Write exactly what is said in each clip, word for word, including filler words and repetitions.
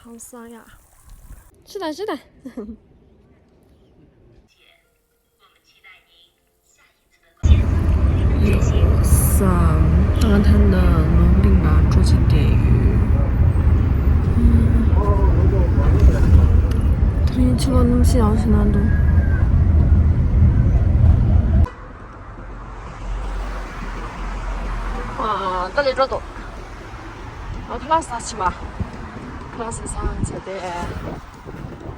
ཁམས་བཟང་ཡ། ཤི་ད་ཤི་ད། ཡོད་སམ། ང་ད་ནང་ནོར་གླིང་ལ་སྤྲོ་འཆམ་བསྡད་ཡོད། དེ་རིང་ཕྱི་ལོགས་གནམ་གཤིས་ཡག་ཞིག་ན་འདུག་ཨ། ད་ལས་འགྲོ་འདུག་ཨ། ཁ་ལག་ཟ་ཕྱིན་པ། ཁ་ལག་ཟ་ཟ་བྱས་ཏེ།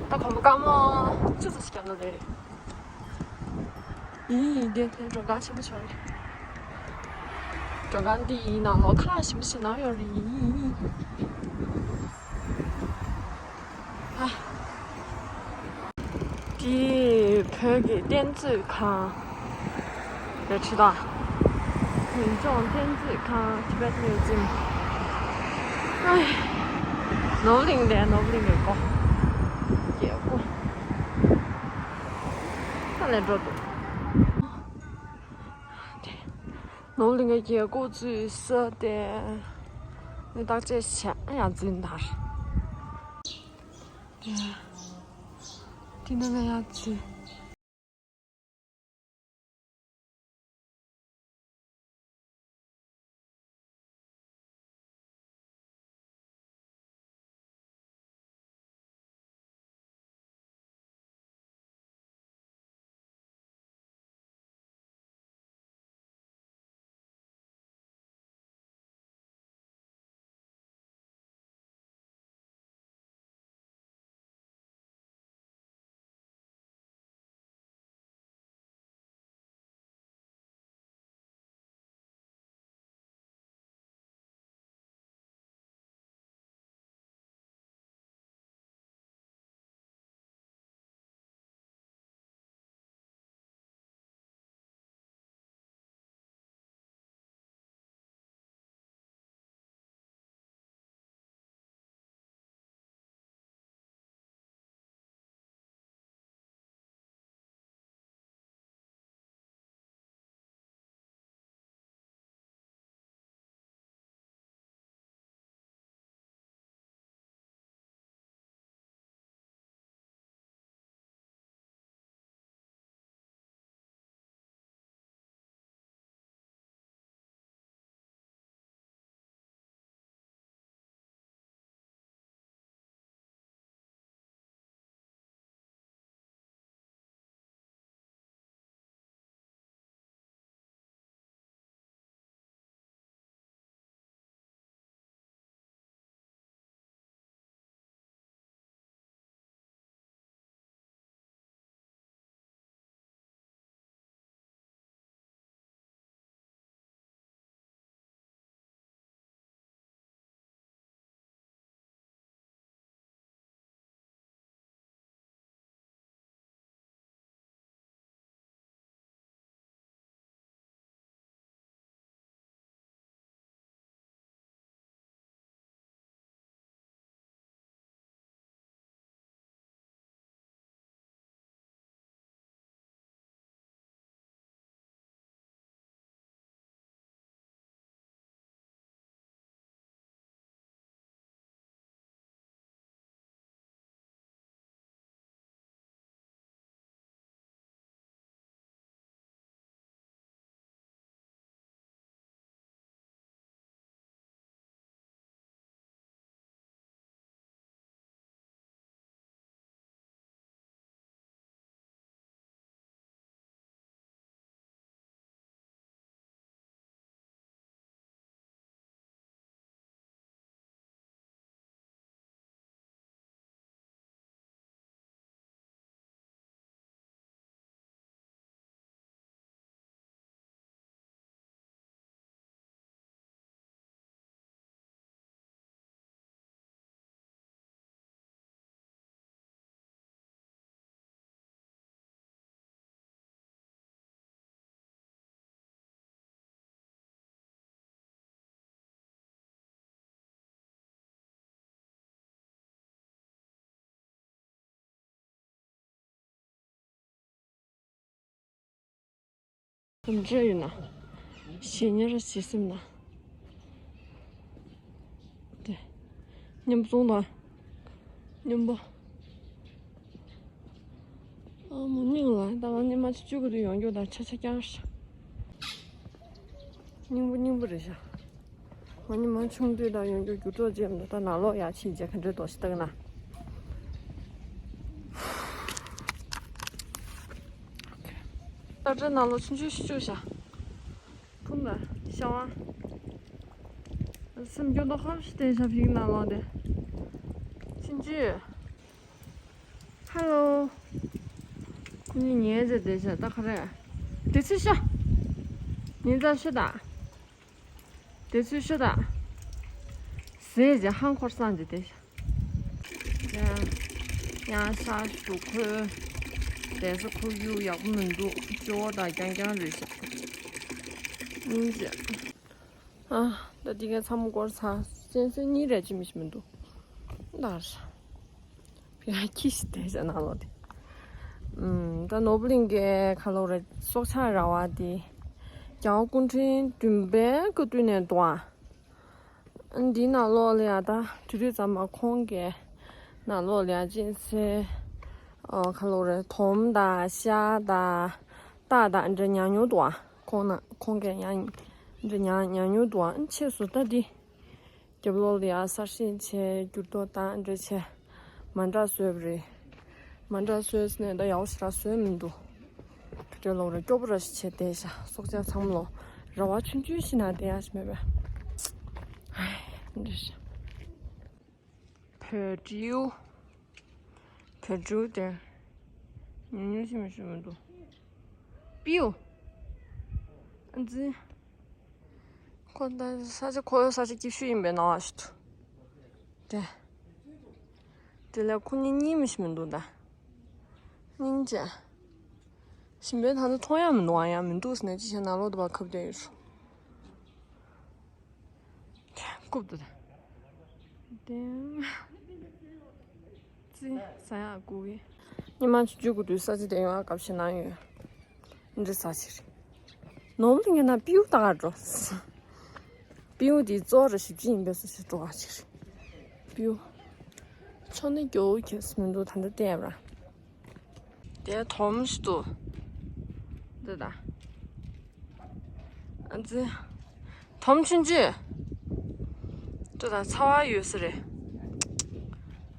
ད་གོམ་པ་དཀར་མོ་ཆུ་ཚོད་ཅིག་བརྒྱབ་ན་རེད། ཡིན་ཡིན། དེ་དེ་མགྲོན་ཁང་ཆེན་པོ་ཆགས་རེད། མགྲོན་ཁང་འདི་ཡི་ནང་ལོགས་ཁ་ལག་ཞིམ་པོ་ཞིག་ནང་ཡོད་རེད། ཡིན་ཡིན། ཨ། འདི་བོད་ཀྱི་རྟེན་མཛོད་ཁང་རེད་ད། བོད་ལྗོངས་རྟེན་མཛོད་ཁང་། Tibet Museum། ཨ། ནོར་གླིང་དེ། ནོར་གླིང་གི་སྒོ། རྒྱལ་སྒོ། ད་ལས་འགྲོ་འདུག་ནོར་གླིང་གི་རྒྱལ་སྒོ་འཛུལ་ས་དེ། ནི་བརྟག་དཔྱད་བྱས་ཡར་འཛུལ་ད། དེ་ནས་ཡར་འཛུལ། དམ་བཅའ་ཡོད་ན། ཞེ་ཉར་བྱེད་སེམས་ན། དེ། མཉམ་འཛོམས་དང་། སྙོམས་པོ། ཨ་མོ་སྙིང་ལ་ད་ང་ཉི་མ་ཆུ་ཆུ་གི་དུས་ཡོང་རྒྱུ་དང་ཆ་ཆ་རྐྱང་ཤ། སྙིང་པོ་སྙིང་པོ་རེད་ཤག་ང་ཉི་མ་ཆུང་དུས་དང་ཡོང་རྒྱུ་རྒྱུ་གྲོགས་རྗེས་མ་ད་ནང་ལོག་ཡར་ཕྱིན་རྗེས་ག་འདྲའི་དོགས་ཤིག་བཏང་ན། ད་ལྟ་ནང་ལོག་ཆུང་ཆུང་ཞིག་བཅུག་ཤག་ཕུང་ལ་ཤ་བ། སེམས་སྐྱོ་མདོག་ཁ་པོ་ཞིག་བསྟན་ཤག་ཕིག་ནང་ལོག་དེ། ཆུང་ཆུང་། ཧ་ལོ། ཁོ་གཉིས་ཉལ་བྱས་བསྡད་ཤག་ད་ག་རེ། དེ་ཚོས་ཤོག་ཉིན་ཙམ་ཤོག་དང་། དེ་ཚོས་ཤོག་དང་། ཟས་ཀྱི་ཧང་འཁོར་སངས་ཀྱི་བསྡད་ཤག་ཡང་ཡང་ཤ་ཞུ་ཁོས། བསྡད་ས་ཁོར་ཡུག་ཡག་པོ་མི་འདུག་སྤྱི་བོ་དང་རྐྱང་རྐྱང་རེད་ཤག་སྙིང་རྗེ། ཨ། ད་འདི་གའི་ཚ་མོ་སྐོར་ཚ། གཅན་གཟན་གཉིས་རེད་ཅི་མི་ཤེས་མི་འདུག་ད་ར། ཕི་ཡ་ཁྱི་ཞིག་བསྡད་བྱས་ནང་ལོག་དེ། ཨུམ། ད་ནོར་བུ་གླིང་གའི་ཁ་ལོ་རེད་སྲོག་ཆགས་ར་བ་དེ། རྒྱལ་བ་སྐུ་ཕྲེང་བདུན་པའི་སྐབས་དུས་ནས་འདུག་ཨ། འདིའི་ནང་ལོགས་ལ་ཡ་ད་དུས་དུས་ཙམ་པ་ཁོང་གི་ནང་ལོགས་ལ་ཡ་གཅན་གཟན། ཨ། ཁ་ལོ་རེད་དོམ་དང་ཤ་དང་། སྟག་དང་འདྲ་ཉར་མྱོང་འདུག་ཨ། ཁོང་ན་ཁོང་གིས་ཡང་འདྲ་ཉར་ཉར་མྱོང་འདུག་ཨ། ཕྱིས་སུ་ད་འདི། རྒྱབ་ལོགས་ལ་ཡ་གསར་བཞེངས་བྱས་འགྱུར་ལྡོག་བཏང་འདྲ་བྱས། མ་འདྲ་བཟོས་པ་རེད། མ་འདྲ་བཟོས་ནས་ད་ཡག་པོ་ཞེ་དྲག་བཟོས་མི་འདུག་ག་འདྲ་ལོག་རེད་སྐྱོ་པོ་ར་ཞིག་བྱས་བསྡད་ཤག་སྲོག་ཆགས་ཚང་མ་ལོ། ར་བ་ཆུང་ཆུང་ཞིག་ནང་བསྡད་ཡག་ཞིག་མེད་པས། ཧའི། འདྲ་ཞིག་བོད་ཀྲིའུ། བོད་ཀྲིའུ་དེ། ཉུང་ཉུང་ཞིག་མི་ཤེས་མི་འདུག་པིའུ། ཨ་ཙི། ཁོ་ད་ས་ཆ་ཁོ་ས་ཆ་སྐྱིད་ཤོས་ཡིན་པའི་སྣང་བ་ཞིག་འདུག་དེ། དེ་ལས་ཁོ་གཉིས་གཉིད་མི་ཤེས་མི་འདུག་ད། སྙིང་རྗེ། ཞིམ་པའི་ད་ལྟ་མཐོང་ཡག་མི་འདུག་ཨ། ཡག་མི་འདུག་ཟེར་ནས་ཅི་བྱས་ནང་ལོགས་དུ་བ་ཁབ་བསྡད་ཡོད་རུ། རྐུབ་ཏུ་དང་། ཙི། ཟ་ཡག་དགོས་གི། ཉི་མ་ཆུང་ཆུང་གི་དུས་ས་ཆ་དེ་ཡོང་ཡག་སྐབས་ཤིག་ནང་ཡོད། འདི་ས་ཆ་རེད། ནོར་བུ་གླིང་གི་ནང་པིའུ་ལྟ་ག་འགྲོ། པིའུ་དེ་གཙོ་བོ་ར་ཞིབ་ཅིག་ཡིན་པས་སུ་ཞིག་འགྲོ་ག་ཅིག་རེད། པིའུ། ཆོ་ནི་སྐྱོ་བོ་ཁྱེར་སུ་མི་འདུག་ད་འདི་བལྟས་པ་ར། དེ་དོམ་ཞིག་འདུག་འདི་ད། ཨ་ཙི། དོམ་ཆུང་ཆུང་། འདི་ད་ཚ་བ་ཡོད་ས་རེད།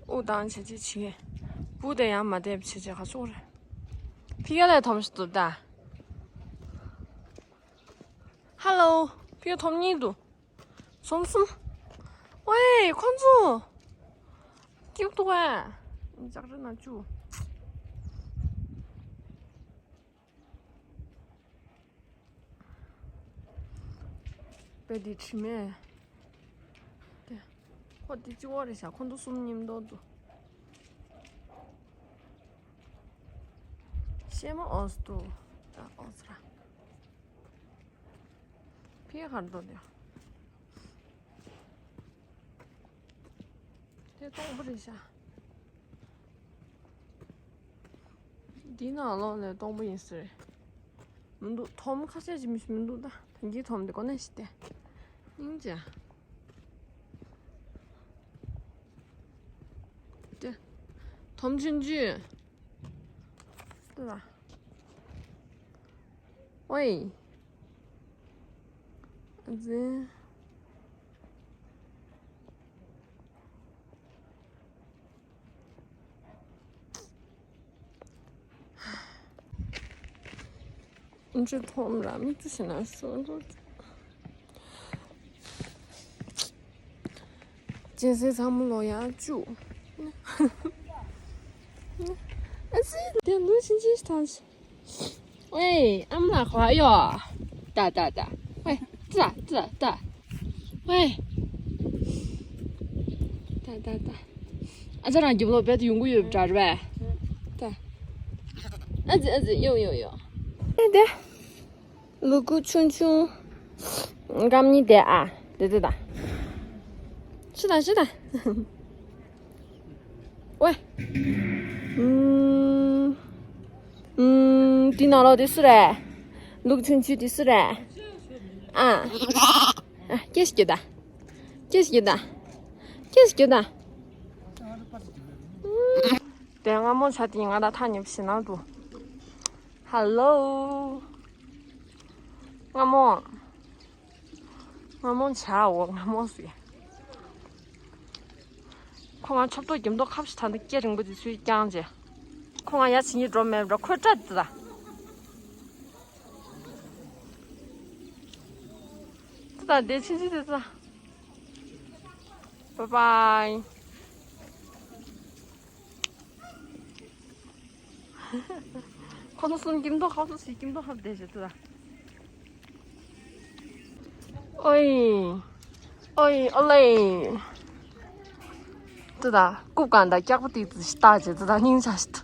དབུགས་བཏང་བྱས་ཅི་བྱེད། སྤུ་དེ་ཡང་མ་བལྟས་པ་བྱས་བྱས་ག་ཅོག་རེད། ཕི་ག་ལས་དོམ་ཞིག་འདུག་ད། ཧ་ལོ། ཕི་ག་དོམ་གཉིས་འདུག་གསུམ་གསུམ། ཝེ། ཁོ་ཚོ། སྐྱིད་འདུག་ཨ། ལྕགས་རི་ན་བཅུ། པེ་འདི་དྲི་མེད། དེ། ཁོ་དེ་གཅིག་པོ་རེད་ཤག་ཁོ་ཚོ་གསུམ་མཉམ་དུ་འདུག་ཤེ་མ་ཨོས་འདུག་ད་ཨོས་ར། ཕི་ག་འགྲོ་དེ། དེ་སྟོང་པ་རེད་ཤག་འདི་ནང་ལོགས་ནས་སྟོང་པ་ཡིན་ཟེར། མི་འདུག་དོམ་ཁ་ཤས་ཅིག་མི་མི་འདུག་ད་ད་གིན་དོམ་དེ་གོ་ནས་ཤི་སྟེ། སྙིང་རྗེ། དེ། དོམ་ཆུང་ཆུང་། ལྟོས་དང་། ཝེ། ཨ་ཙི། ཨིན་ཇི་ཐོམ་ར་མིག་ཏུ་ཞེ་ན་སོ་འགྲོ། གཅན་གཟན་ཚང་མ་ལོ་ཡང་བཅུག་ཨ་ཙི། དེ་ལུས་ཕྱིན་ཅི་ཐང་། ཝེ། ཨ་མ་ལགས་ཡོ། ད་ད་ད། ཝེ། ཙ་ཙ་ད། ཝེ། ད་ད་ད། ཨ་ཅག་རང་རྒྱབ་ལོགས་རྦད་དེ་ཡོང་གི་ཡོད་པ་འདྲ་རེད་པས། ད། ཨ་ཙི་ཨ་ཙི་ཡོ་ཡོ་ཡོ། ཨེ་དེ། ལུ་གུ་ཆུང་ཆུང་། རྐང་གཉིས་དེ་ཨ། དེ་དེ་ད། ཤི་ད་ཤི་ད། ཝེ། ཨུམ། ཨུམ། འདི་ནང་ལོགས་དེ་སུ་རེད། ལུག་ཆུང་ཆུང་དེ་སུ་རེད། ཨ། ཨ། སྐད་ཞིག་རྒྱོབ་ད། སྐད་ཞིག་རྒྱོབ་ད། སྐད་ཞིག་རྒྱོབ་ད། དེ་སྔ་མོ་ཆ་དེ་ང་ད་ཐག་ཉེ་བ་ཞིག་ནང་དུ། ཧ་ལོ། སྔ་མོ། སྔ་མོ་ཆའོ་སྔ་མོ་ཟེར། ཁོ་ང་ཆོབ་ཏོ་གྱེམ་ཏོ་ཁབ་ཞིག་ད་འདི་སྐེ་རིང་པོ་དེ་ཚུའི་རྐྱང་རྗེ། ཁོ་ང་ཡ་ཕྱིན་གྱི་འགྲོ་མེད་འགྲོ་ཁོས་སྐྲ་དེ་ད། དེ་ད་དེ་ཕྱིན་ཅི་དེ་ད། Bye bye. ཁོ་ཚོ་གསུམ་གྱེམ་ཏོ་ཁབ་ཚོ་ཞིག་གྱེམ་ཏོ་ཁབ་དེ་ཞིག་དེ་ད། ཨོའི། ཨོའི་ཨོ་ལེ། ཙི་ད་རྐུབ་གང་ད་སྐྱག་པ་ཏིག་ཙི་ཞིག་ལྟ་ཅེ་ཙི་ད་སྙིང་ཆ་ཞིག་ད།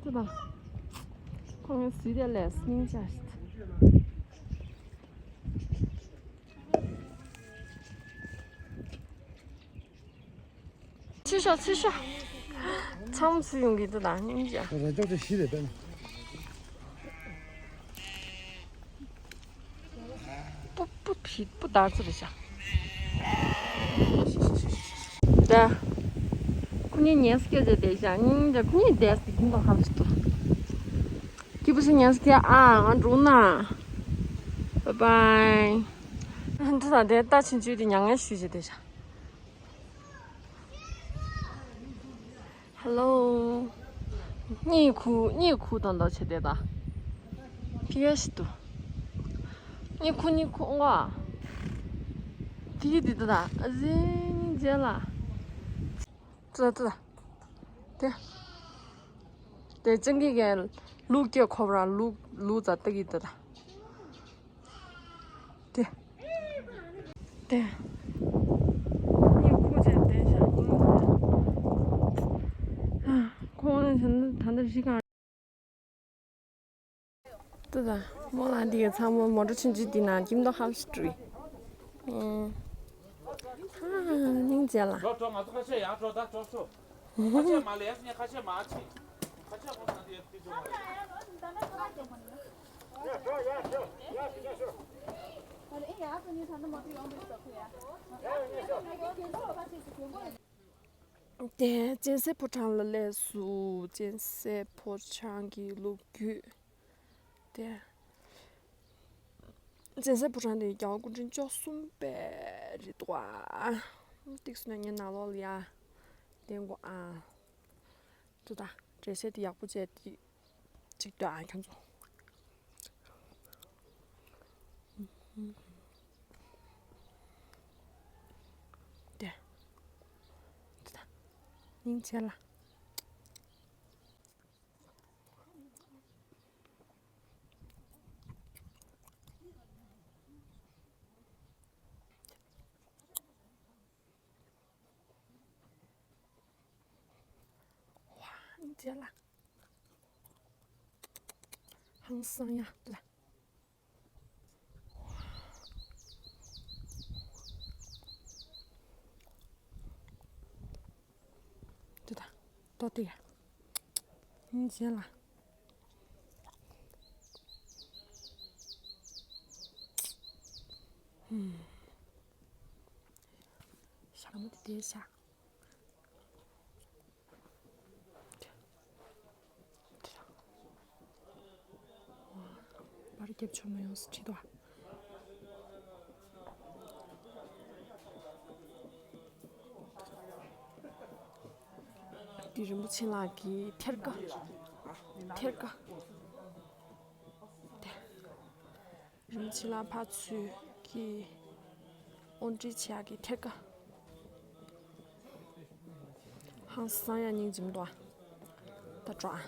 ཙི་ད། ཁོང་ངའི་ཟི་དེ་ལས་སྙིང་ཆ་ཞིག་ད། ཚུད་ཤོག་ཚུད་ཤོག་ཚང་མ་ཚུད་ཡོང་གི་འདུག་ད་སྙིང་རྗེ། ར་ཅོག་ཅིག་ཤི་རེད་པས། སྤུ་སྤུ་ཕིག་སྤུ་དར་ཚུལ་རེད་ཤག་ད། ཁོ་གཉིས་ཉལ་སྐྱོ་བྱས་བསྡད་ཤག་སྙིང་རྗེ་ཁོ་གཉིས་བསྡད་སྲིད་ཀྱི་འདུག་ཧམ་ཞིག་ཏུ། སྐྱིད་པོ་ཞིག་ཉལ་སྐྱོ་ཨ་ང་འགྲོ་ན། Bye bye. འདི་དང་དེ་ལྟ་ཕྱིན་ཆོས་དེ་མྱ་ངན་ཞུས་བྱས་བསྡད་ཤག Hello. གཉིད་ཁུག་གཉིད་ཁུག་དང་འདོགས་བྱས་བསྡད་ད། ཕི་ཡ་ཞིག་ཏུ། གཉིད་ཁུག་གཉིད་ཁུག་ཨོང་ཨ། ཕི་ཡ་དེ་ད་ད་ཨ་ཟིན་རྗེས་ལ། ཙི་ཙི། དེ། དེ་སྤྱང་ཀི་གན་ལུག་སྐྱེ་ཁོབ་ར་ལུག་ལུག་ཙ་ཏག་གི་དེ་ད། དེ། དེ། ངས་ཁུག་ཅེས་བསྡད་བཞག་ཡིན། ཁོང་ནི་ད་ལྟ་རི་གང་། ཏུ་ད། མོ་ལ་འདི་ག་ཚང་མ་མོ་ཊ་ཆུང་ཆུང་འདི་ནང་ཁྱིམ་ཐོག་ཧབ་སི་ཏྲི། ཨེ། ཧ། སྙིང་རྗེ་ལ། འགྲོ་འགྲོ་ང་ཚོ་ཁ་ཤས་ཡར་འགྲོ་ད་འགྲོ་ཤོག་ཁ་ཤས་མ་ལས་ངས་ཁ་ཤས་མ་ཕྱིན། ཁ་ཤས་ཁོང་ཚང་འདི་ཡར་ཕྱིན་ཆོག་མ་རེད། དེ་གཅན་གཟན་ཕོ་བྲང་ལ་སླེབས་སོང་། གཅན་གཟན་ཕོ་བྲང་གི་ལོ་རྒྱུས་དེ། གཅན་གཟན་ཕོ་བྲང་དེ་རྒྱལ་བ་སྐུ་ཕྲེང་བཅུ་གསུམ་པའི་རེད་འདུག་ཨ། ཏིག་སུ་ན་ངའི་ནང་ལོགས་ལ་ཡ་བསྟན་དགོས་ཨ། ཏུ་ད་འགྲེལ་བཤད་དེ་ཡག་པོ་བྱས་ཏེ་གཅིག་ལྟོས་ཨ་ཁྱོད་ཚོ། དེ། ཏུ་ད་སྙིང་རྗེ་ལ། ཝ། སྙིང་རྗེ་ལ། ཧང་སང་ཡ་ལ། དེ་ད། ཏོ་ཏི་ཡ། སྙིང་རྗེ་ལ། ཧུམ། ཞྭ་མོ་དེ་དེ་ཤ། པར་རྒྱབ་ཆོག་མ་ཡོང་སྲིད་ཁྲིད་དོ། འདི་རིན་པོ་ཆེ་ལགས་ཀྱི་ཐེར་ཀ། ཐེར་ཀ། རིན་པོ་ཆེ་ལགས་ཕར་ཚུར་གྱི་དབོར་འདྲེན་བྱེད་ཡག་གི་ཐེར་ཀ། ཧང་སང་ཡ་སྙིང་རྗེ་མི་འདུག་ཨ། ད་འགྲོ་ཨ།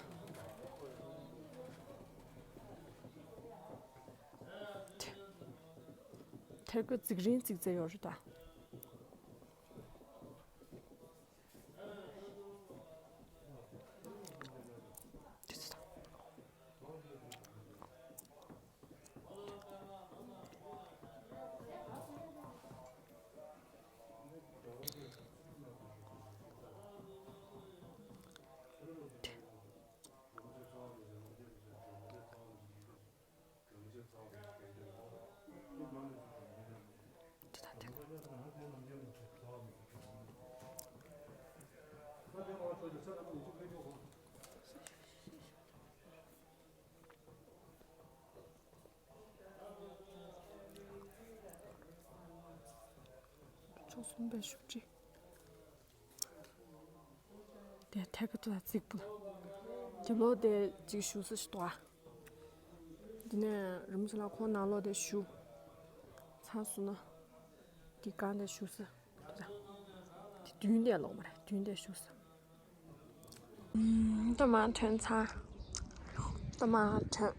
ཐེར་ཀ་རྫིག་རིང་རྫིག་རྫིག་ཡོད་རེད་ད། ཕྱོགས་གསུམ་པའི་བཞུགས་ཁྲི། དེ་ཐད་ཀར་དུ་རྩིག་པ། རྒྱབ་ལོགས་དེ་གཅིག་བཞུགས་ས་ཞིག་འདུག་ཨ། འདི་ནས་རིན་པོ་ཆེ་ལགས་ཁོང་ནང་ལོགས་དེ་བཞུགས། ཚར་སོང་ན། འདི་སྒང་དེ་བཞུགས་ས། འདི་དང་། འདི་མདུན་དེ་ལོགས་མ་རེད། མདུན་དེ་བཞུགས་ས། ཨུམ། ད་མར་ཐོན་ཚར། ད་མར་ཐོན།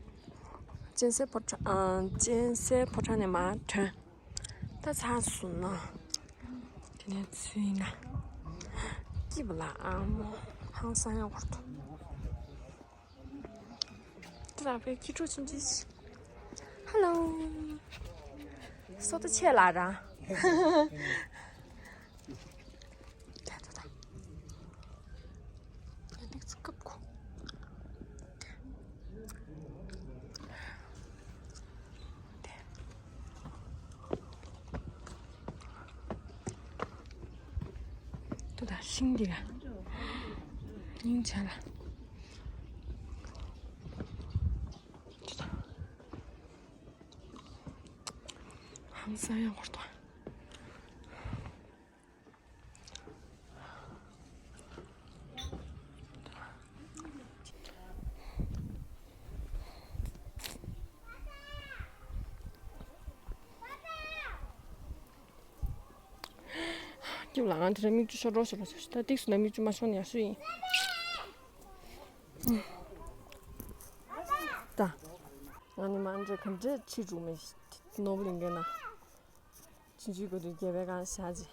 གཅན་གཟན་ཕོ་བྲང་། ཨ། གཅན་གཟན་ཕོ་བྲང་ནས་མར་ཐོན། ད་ཚར་སོང་ན། དེ་ནས་ཚུར་ཡིན་ན། སྐྱིད་པ་ལ་ཨ་མོ། ཧང་སང་ཡག་པོ་འདུག་ད་ལྟ་བའི་ཁྱི་ཕྲུག་ཆུང་ཆུང་ཞིག་ཧ་ལོ། སོ་ཏ་ཆེ་ལ་ར། ད་ད་ད། ཡ་ལེགས་སྐབས་ཁོ། ད་ད་ཤིང་འདི་ག་སྙིང་རྗེ་ལ། ཧང་སང་ཡག་པོ་འདུག་སྐྱིད་པ་ལ། ང་དེ་རིང་མིག་ཆུ་ཤོར་རོགས་ཤོར་རོགས་ཤོར། ད་ཏིག་སུ་ན་མིག་ཆུ་མ་ཤོར་ན་ཡག་ཤོས་ཡིན། ད་ང་ནི་མ་འདྲེ་ག་འདྲེ་ཁྲིད་འགྲོ་མི་ནོར་བུ་ལིང་གེ་ན། ཕྱིན་ཆད་དགོས་དུས་རྒྱལ་བའི་སྒང་བཞག་ཅིག་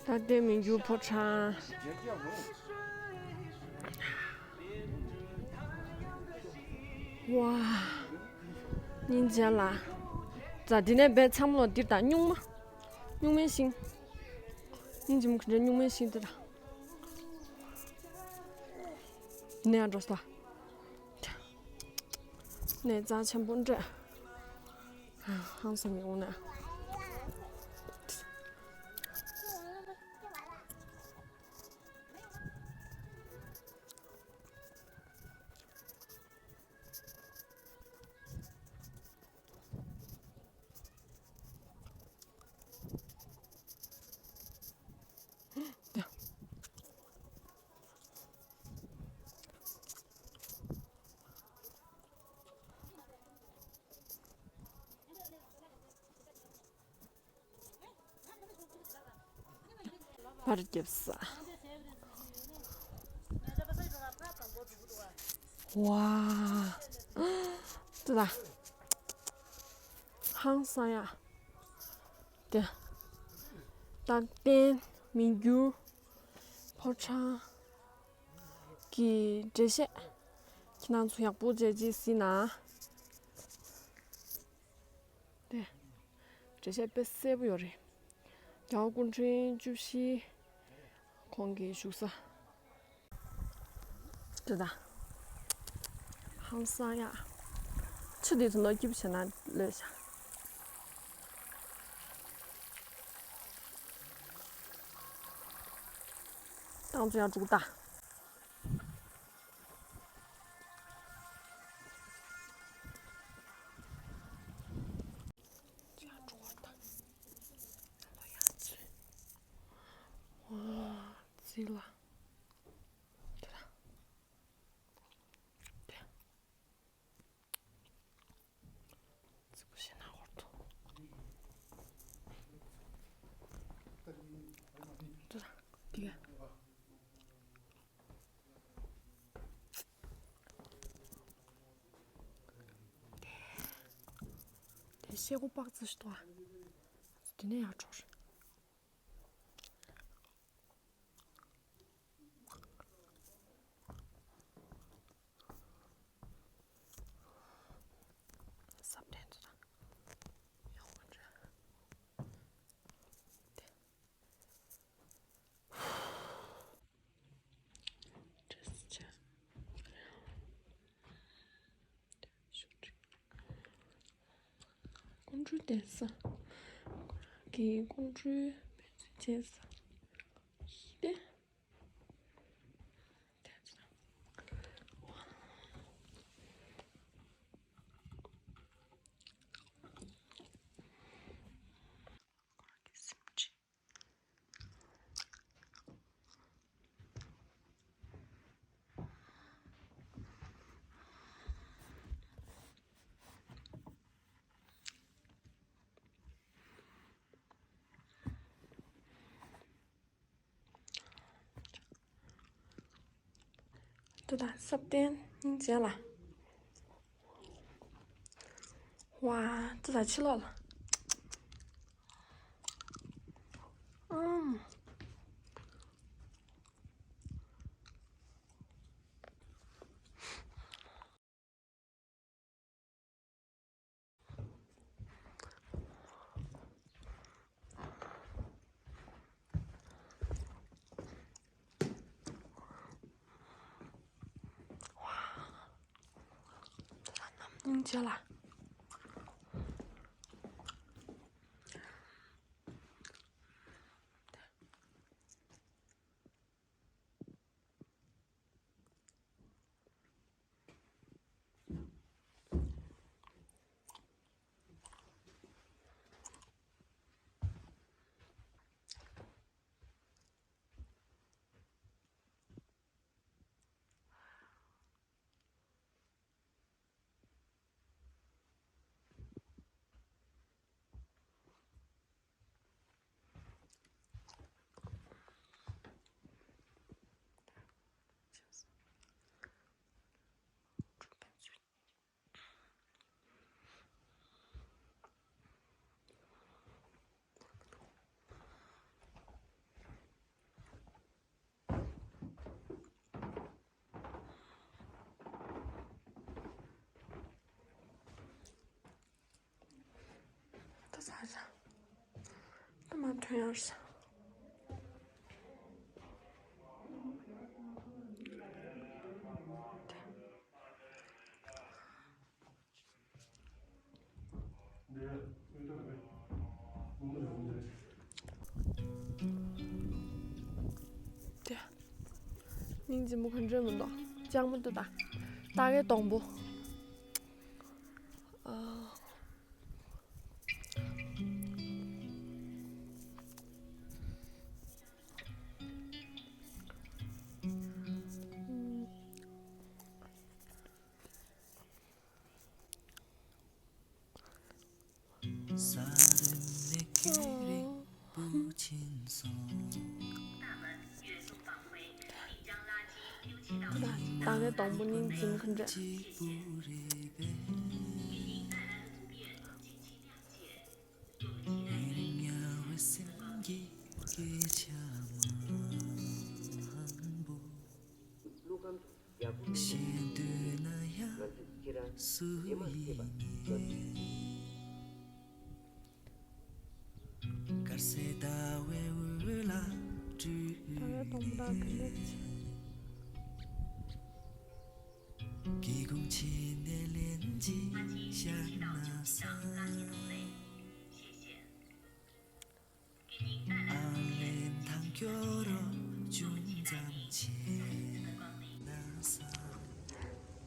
ད་ལྟའི་མི་འགྱུར་ཕོ་བྲང་། ཝ། སྙིང་རྗེ་ལ། ད་འདི་ནས་བལྟས་ཚང་མ་ལོ་འདིར་ད་སྨྱུག་མ། སྨྱུག་མའི་ཤིང་། སྙིང་རྗེ་མོ་གི་འདྲ་སྨྱུག་མའི་ཤིང་འདི་ད། ནས་འགྲོ་ས། ནས་རྩ་ཆེན་པོ་འདྲ། ཧང་སང་མི་འོང་ན། པར་རྒྱབ་ས། ཝ། ཏུ་ད། ཧང་སང་ཡ། དེ། རྟག་བརྟན་མི་འགྱུར་ཕོ་བྲང་གི་འགྲེལ་བཤད། ཁྱེད་རང་ཚོ་ཡག་པོ་མཇལ་རྗེས་གཟིགས་ན། དེ། འགྲེལ་བཤད་དཔེ་གསལ་པོ་ཡོད་རེད། རྒྱལ་བ་སྐུ་ཕྲེང་བཅུ་བཞི་ཁོང་གི་བཞུགས་ས། དེ་ད། ཧང་སང་ཡ། ཆུ་འདི་ཚོ་ནོར་སྐྱིད་པོ་བྱས་ན་ལོས་བྱ། ཏང་ཙུ་ཡང་འགྲོ་ད། ཡང་འགྲོ་བ་ད། ལོ་ཡང་ཚུད། ཨོ། རྩིས་ལ། དེ་ལ། དེ། རྩིག་པ་ཞིག་ན་ཧོར་དུ། འདི་ལ། འདི་ག་དེ་ཤེལ་སྒོ་པག་ཙི་ཞིག་འདུག་ཨ། དེ་ནས་ཡར་འགྲོ་རེད། ད་ལྟ་ང་ བསྟན་ས། གི་ཀོང་སྤྲུལ་ཕན་ཚུན་བྱས་ས། ཏེ། དེ་དང་སྲབ་བརྟན་སྙིང་རྗེ་ལ། ཝ། དེ་དང་ཕྱི་ལོགས་ལ། ཨམ། སྙིང་རྗེ་ལ། ད་ཚར་ཚར། ད་མ་ཐོན་ཡར་ས། དེ། སྙིང་རྗེ་མོ་ག་འདྲ་མི་འདུག་ལྕགས་མོ་འདུག་ད། སྟག་གི་སྡོང་པོ། ཨ། སྟག་གི་སྡོང་པོ་ནི་འཛིན་ག་འདྲ།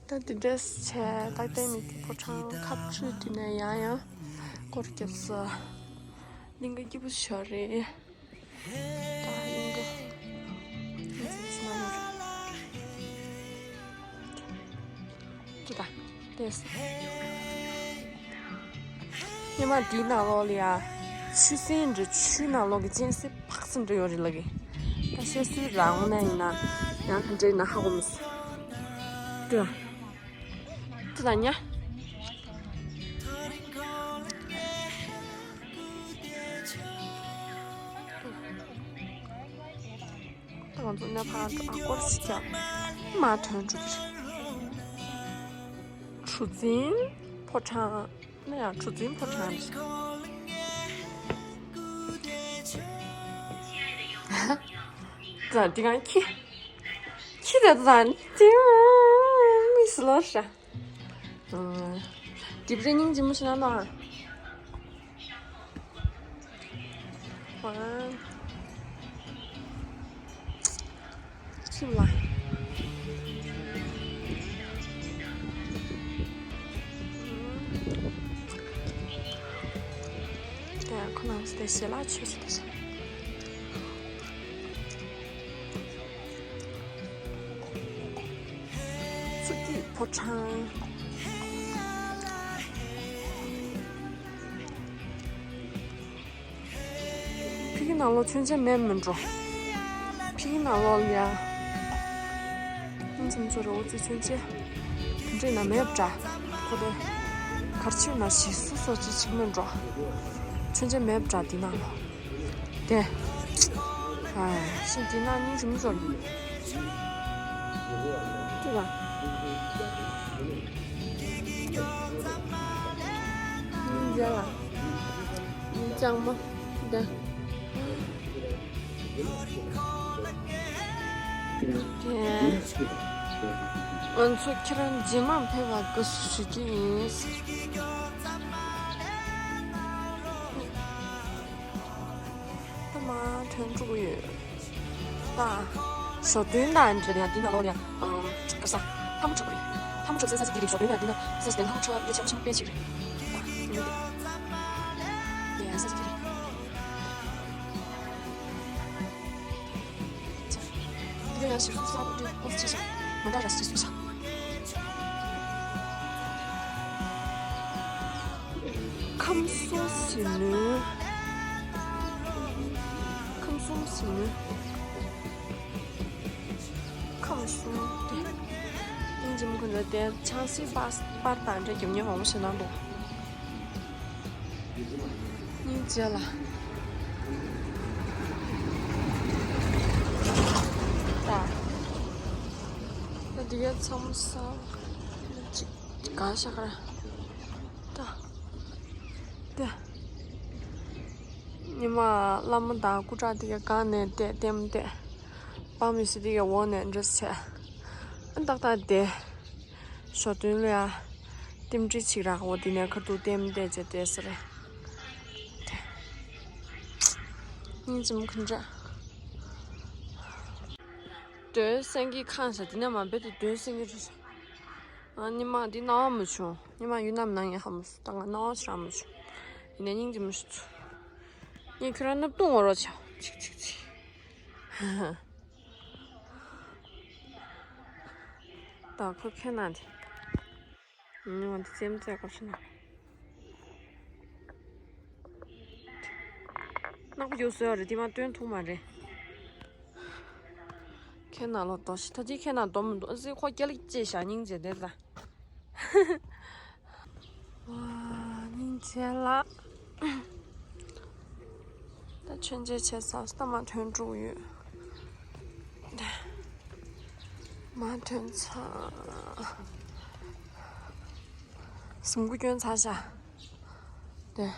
ད་འདི་འདྲས་བྱས། ད་ལྟའི་མི་ཕོ་བྲང་ཁ་ཕྱོགས་དེ་ནས་ཡང་ཡང་སྐོར་རྒྱབ་ས། གླིང་ག་སྐྱིད་པོ་ཞིག་རེད། ད་གླིང་ག་ང་ཚོ་ཕྱི་ནང་ཡོད་རེད། ཅི་ད། ཏེས། སྙེ་མ་འདིའི་ནང་ལོགས་ལ་ཡ། ཆུ་སྲིན་འདྲ། ཆུའི་ནང་ལོགས་ཀྱི་གཅན་གཟན་ཕག་ཚོ་འདྲ་ཡོད་རེད་ལབ་ཀྱི། ད་བཤད་སྲོལ་རང་ནས་ཡིན་ན་ཡང་དེ་འདྲ་ཡིན་ན་ཧ་གོ་མི་སྲིད། ཏེ། ཏེ་ད་ཉ། ད་ང་ཚོ་ནས་ཕར་འགྲོ། ཨ། སྐོར་ཞིག་རྒྱབ། མར་ཐོན་འགྲོ་གི་རེད། གྲུ་འཛིན་ཕོ་བྲང་། ནི་ཡང་གྲུ་འཛིན་ཕོ་བྲང་རེད། ད་འདི་གང་ཁྱི། ཁྱི་དེ་ད་ཅིང་མིག་སི་ལོ་ཤ། ཨ། དེབ་རེ་སྙིང་རྗེ་མོ་ཞིག་ན་ནོ། ཁྱིམ་ལ། དེ་ཁོ་ནང་སྟེ་ཞལ་ལག་མཆོད་ཟེར་དེ་ས། ཚུར་སྐྱིད་ཕོ་བྲང་། ཕ་གི་ནང་ལོགས་མཆོད་མཇལ་མེད་མི་འགྲོ། ཕ་གི་ནང་ལོགས་ལ་ཡ། སྙིང་རྗེ་མོ་ཚོ་རེ་འོ་ཙི་མཆོད་མཇལ། དེ་འདྲས་ན་མེད་པ་འདྲ། ཁོ་དེ། གར་ཆེ་ན་ཞིག་སུ་སོ་ཅི་ཅིག་མི་འགྲོ། མཆོད་མཇལ་མེད་པ་འདྲ་འདི་ནང་ལོགས། དེ། ཨ། ཤིང་འདི་ནང་སྙིང་རྗེ་མོ་ཚོ་རེ། ཅི་ལ། སྙིང་རྗེ་ལ། སྙིང་རྗེ་མོ། དེ། ང་ཚོ་ཁྱེད་རང་རྗེས་མ་ཕེབས་པར་དགའ་བསུ་ཞུ་རྒྱུ་ཡིན། ད་མར་ཐོན་འགྲོ་གི་ཡོད། ད། ཞོ་སྟོན་དང་འབྲེལ་ཡང་འདི་ནང་ལོགས་ལ་ཡང་། ཨམ། ག་ས། ལྷ་མོ་འཁྲུག་གི་རེད། ལྷ་མོ་འཁྲུག་ས་ས་འདི་རེད། ཞོ་སྟོན་ཡང་འདི་ན་ས་ས་དེ་ལྷ་མོ་འཁྲུག་ཡ་ཆེ་ཆེ་དཔེ་ཅིག་རེད། ད། ཡ་ས་ས་འདི་རེད། འདི་ཡང་ཞིག་སུ་ས་འདི་ཨོ་ཆེ་ཤ། མ་འདྲ་ར་སི་སུ་ཤ། ཁམས་གསུམ་ཟིལ་གནོན། ཁམས་གསུམ་ཟིལ་གནོན། ཁམས་གསུམ་དེ། སྙིང་རྗེ་མོ་ཁོ་ཚོ་དེ་ཆང་སའི་པར་པར་དང་འདྲ་རྒྱབ་ཉེ་མང་པོ་ཞིག་གནང་འདུག་སྙིང་རྗེ་ལ། ད། ད་འདི་ག་ཚང་མ་ས་ཅིག་ག་ཤ་ཁར། ད། དེ། ཉི་མ་བླ་མ་དང་སྐུ་དྲག་དེ་གའི་སྒང་ནས་བལྟས་ལྟད་མོ་བལྟས། དཔའ་མི་སྲིད་དེ་གའི་འོག་ནས་འདྲི་བྱས། ཨ་ཏག་ཏག་དེ། ཞོ་སྟོན་ལ་ཡ། རྟེན་འབྲེལ་ཅིག་རག་འོ་དེ་ནས་ཁ་ཐུག་ལྟད་མོ་བལྟས་བྱས་བསྡད་ས་རེད། དེ། སྙིང་རྗེ་མོ་ག་འདྲ། སྡོད་སེང་གེ་ཁང་ཤ་དེ་ནས་མ་རྦད་དེ་སྡོད་སེང་གེ་རེད། ཨ་ཉི་མ་འདི་སྣང་བ་མ་བྱུང་། ཉི་མ་ཡུལ་ནམ་ནང་ཡིན་ཧ་མ་སོང་། ད་ང་སྣང་བ་ཞེ་དྲག་མ་བྱུང་། ཡིན་ནའི་སྙིང་རྗེ་མོ་ཞིག་ཚུགས། ངས་ཁྱོད་རང་སྣབས་བཏུང་འོ་རོགས་བྱ། ཆིག་ཆིག་ཆིག་ད་ཁོ་ཁྱེད་ན་དེ། ང་འདི་རྩེད་མོ་རྩེ་དགོས་ཤེ་ན། ནག་པོ་རྒྱུགས་སོ་ཡ་རེད། དེ་མ་སྟོན་ཐུབ་མ་རེད། ཁྱེད་ན་ལོ་ཏོ་ཤི་ད་ཅི་ཁྱེད་ན་སྡོམ་མི་འདུག་ཨ་ཙི་ཁོ་སྐྱ་ལིག་ཅེས་བཞག་སྙིང་རྗེ་དེ་ལ། ཝ། སྙིང་རྗེ་ལ། ད་མཆོད་མཇལ་བྱས་ཚར་སོང་། ད་མར་ཐོན་འགྲོ་གི་ཡོད། མར་ཐོན་ཚར། གཟིམ་ཁུག་བསྐྱོན་ཚར་ཤག་དེ།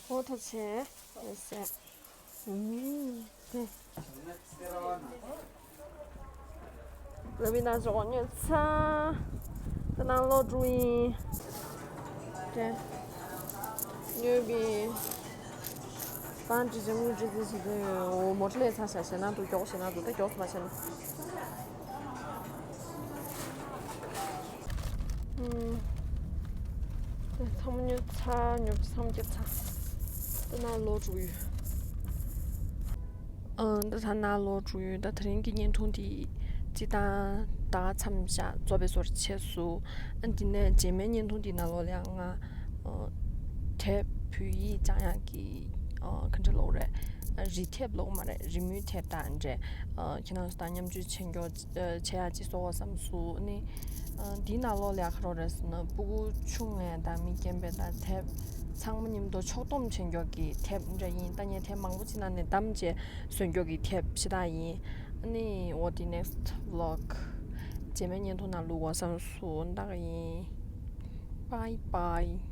ཧོ་ཐ་ཆེ། ཨེ་སེ། ཨུམ། དེ། ར་བི་ན་ཞོགས་ཉོས་ཚ། ད་ནང་ལོག་འགྲོ་ཡིན། དེ། ཉོས་པའི། པང་ཀྲི་ཅི་དངུལ་ཀྲི་ཅི་ཞིག་དེ། འོ་མོ་ཊ་ལས་ཚ་ཤ་ཞེ་ན་འདུག་མགྱོགས་ཞེ་ན་འདུག་ད་མགྱོགས་མ་བྱས་ན། ཨུམ། ཚང་མ་ཉོས་ཚར། ཉོ་ཆ་ཚང་མ་བརྒྱབ་ཚར། ད་ནང་ལོག་འགྲོ་གི་ཡོད། ཨང་། ད་ད་ནང་ལོག་འགྲོ་གི་ཡོད། ད་དེ་རིང་གི་བརྙན་ཐུང་འདི་སྤྱིར་བཏང་ད་ག་མཚམས་བཞག་རྫོགས་པའི་བཟོ་འདྲ་བྱས་སོང་། ཨ་འདི་ནས་རྗེས་མའི་བརྙན་ཐུང་འདི་ནང་ལོགས་ལ་ཡང་ང་དེབ་བོད་ཡིག་སྦྱང་ཡག་གི་ ག་འདྲ་ལབ་རེད། རི་ཐེབས་ལབ་མ་རེད། རི་མོའི་ཐེབས་དང་འདྲ། ཁྱེད་རང་ཚོ་དང་མཉམ་སྤྱོད་བྱེད་མགྱོགས་བྱེད་ཡག་ཅིག་བཟོ་བསམ་སོང་ནི། འདིའི་ནང་ལོགས་ལ་ག་རེ་རེད་ཟེར་ན། སྤུ་གུ་ཆུང་ངེས་དང་མི་རྒན་པའི་དང་དེབ་ཚང་མ་མཉམ་དུ་ཕྱོགས་བསྡོམས་བྱེད་མགྱོགས་ཀྱི་དེབ་འདྲ་ཡིན། ད་ངས་དེབ་མང་པོ་ཅིག་ནང་ནས་བདམས་བྱས་བཟོ་མགྱོགས་ཀྱི་དེབ་ཞིག་ད་ཡིན། ཨ་ནི་འོ་དེ་next vlog རྗེས་མའི་བརྙན་ཐུང་ནང་བླུག་དགོས་བསམ་སོང་། ད་ག་ཡིན། Bye bye.